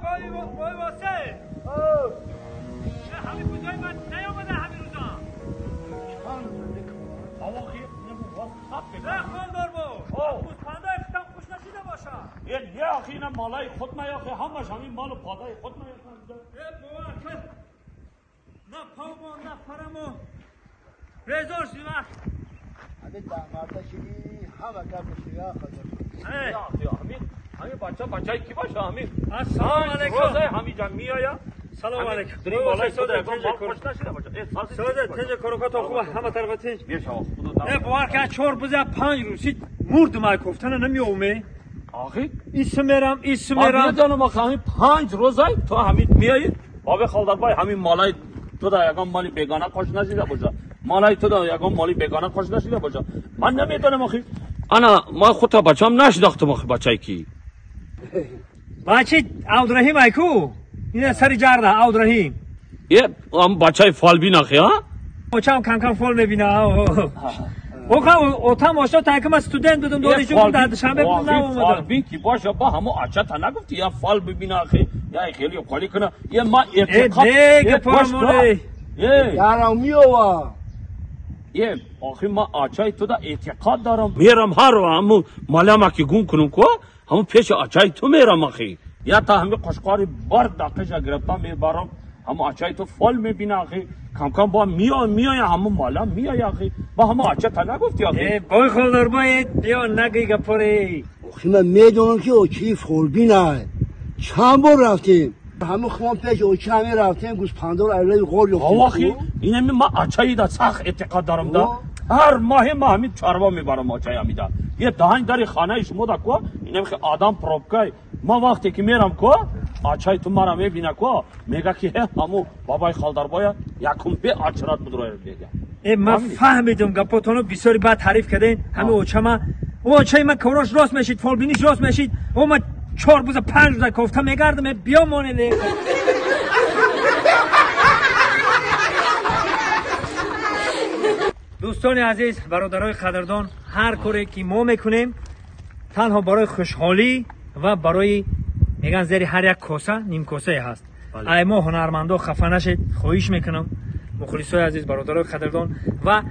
بای واسه همین بوزای من نیامده همین روزا نه خاندار با گوسفندای خودم خوش نشیده باشه. یه آخی اینا مالای خود ما آخی همش همین مال پادای خود ما. باور کن نه پاما نه پرمو رزار شدی وقت همین ده شدی همه گپ شدی همین همین بچه بچه کی باشه همین. السلام علیکم. روزه همین جا میآیا. سلام علیکم. ساده تنج کروکات خوبه همه طرف تنج. میشه نه باور کن 4 بزه 5 روزی مردم ای گفتن نمیومه. آخی اسمرم اسمرم. میدونم آخه همین 5 روزای تو همین میایی بابا خالدار همین مالای تو دا یگان مالی بیگانه خوش نشیده باشه. مالای تو دا یگان مالی بیگانه خوش نشیده باشه. من نمیدونم آخی. انا ما خودت بچم نشناختم آخه بچای کی. بچه عبدالرحیم ایکو این سری جرده عبدالرحیم. یه هم بچای فالبین آخه ها؟ بچه‌م کم کم فال میبینه. اوه اوه آشنا تا که من استودنت بودم دانشجو بودم در شنبه بودم نمی‌اومدم. فالبین کی باشه با همو آچه تا نگفتی یا فال ببینه آخه یا خیلی قالی کنه یا ما اعتقاد نه پرمونه. یارم میوا یه آخه ما آچای تو دا اعتقاد دارم میرم هر همو مالما که گم کنم کو همو پیش آچای تو میرم آخه یا تا همه قشقاری بار دقیقه گرفتم میبرم همو آچای تو فال میبینه آخه کم کم با میای میای همو مالا میای آخه با همو آچه تا نگفتی آخه. بای خالدار باید بیا نگی گپاری. آخه من میدونم که اوچی فالبینه چند بار رفتیم همه خمان پیش اوچی همه رفتیم گوسپندار ایلای غار یافتیم. آخه این ما آچایی دا سخت اعتقاد دارم دا هر ماه ما همین چاروا میبرم آچای همیدا یه دهان داری خانه شما دا کو اینم که آدم پروبکای ما وقتی که میرم کو آچای تو مرا میبینه کو میگه که همو بابای خالدار بایا یکم به آچرات بدروی میگه. ای من فهمیدم گپاتونو بسیاری بعد تعریف کردین همه اوچه ما او آچای من کوراش راست میشید فالبینیش راست میشید او ما 4 روز 5 روز کوفته میگردم بیا مانه. دوستان عزیز برادرای قدردان هر کاری که ما میکنیم تنها برای خوشحالی و برای میگن زیر هر یک کاسه نیم کاسه هست. ای ما هنرمندا خفه نشید خواهش میکنم مخلصای عزیز برادرای قدردان و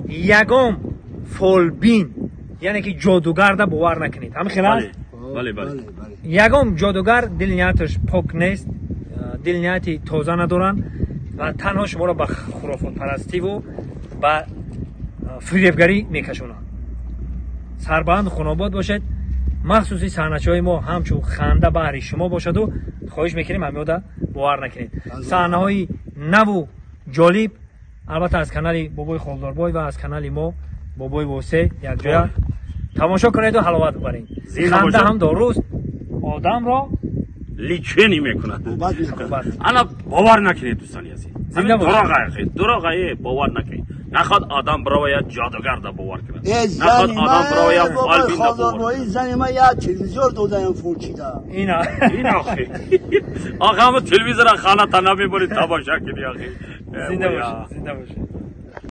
یگام فالبین یعنی که جادوگر دا باور نکنید. همین خیلی است؟ بله بله. یگام جادوگر دل نیتش پاک نیست دل نیتی تازه ندارن و تنها شما را به خرافات پرستی و به فریبگری میکشونند. سربند خوناباد باشد. مخصوصی صحنه‌های ما همچون خنده بهر شما باشد و خواهش میکنیم همیودا باور نکنید. صحنه‌های نو و جالب البته از کانال بابای خالداربای و از کانال ما بابای واسه یک جای تماشا کنید و حلاوت ببرید. خنده هم داروست آدم را لیچنی میکند. انا باور نکنید دوستان عزیز. دروغ دروغ باور نکنید. نخواد آدم برای جادوگر دا باور کنه. نخواد آدم برای فالبین دا باور کنه. زنی من یه تلویزیون دادم فورچیدا. اینا اینا آخه. آخه هم تلویزیون خانه تا نمیبری تماشا کنی آخه. زنده باش زنده باش.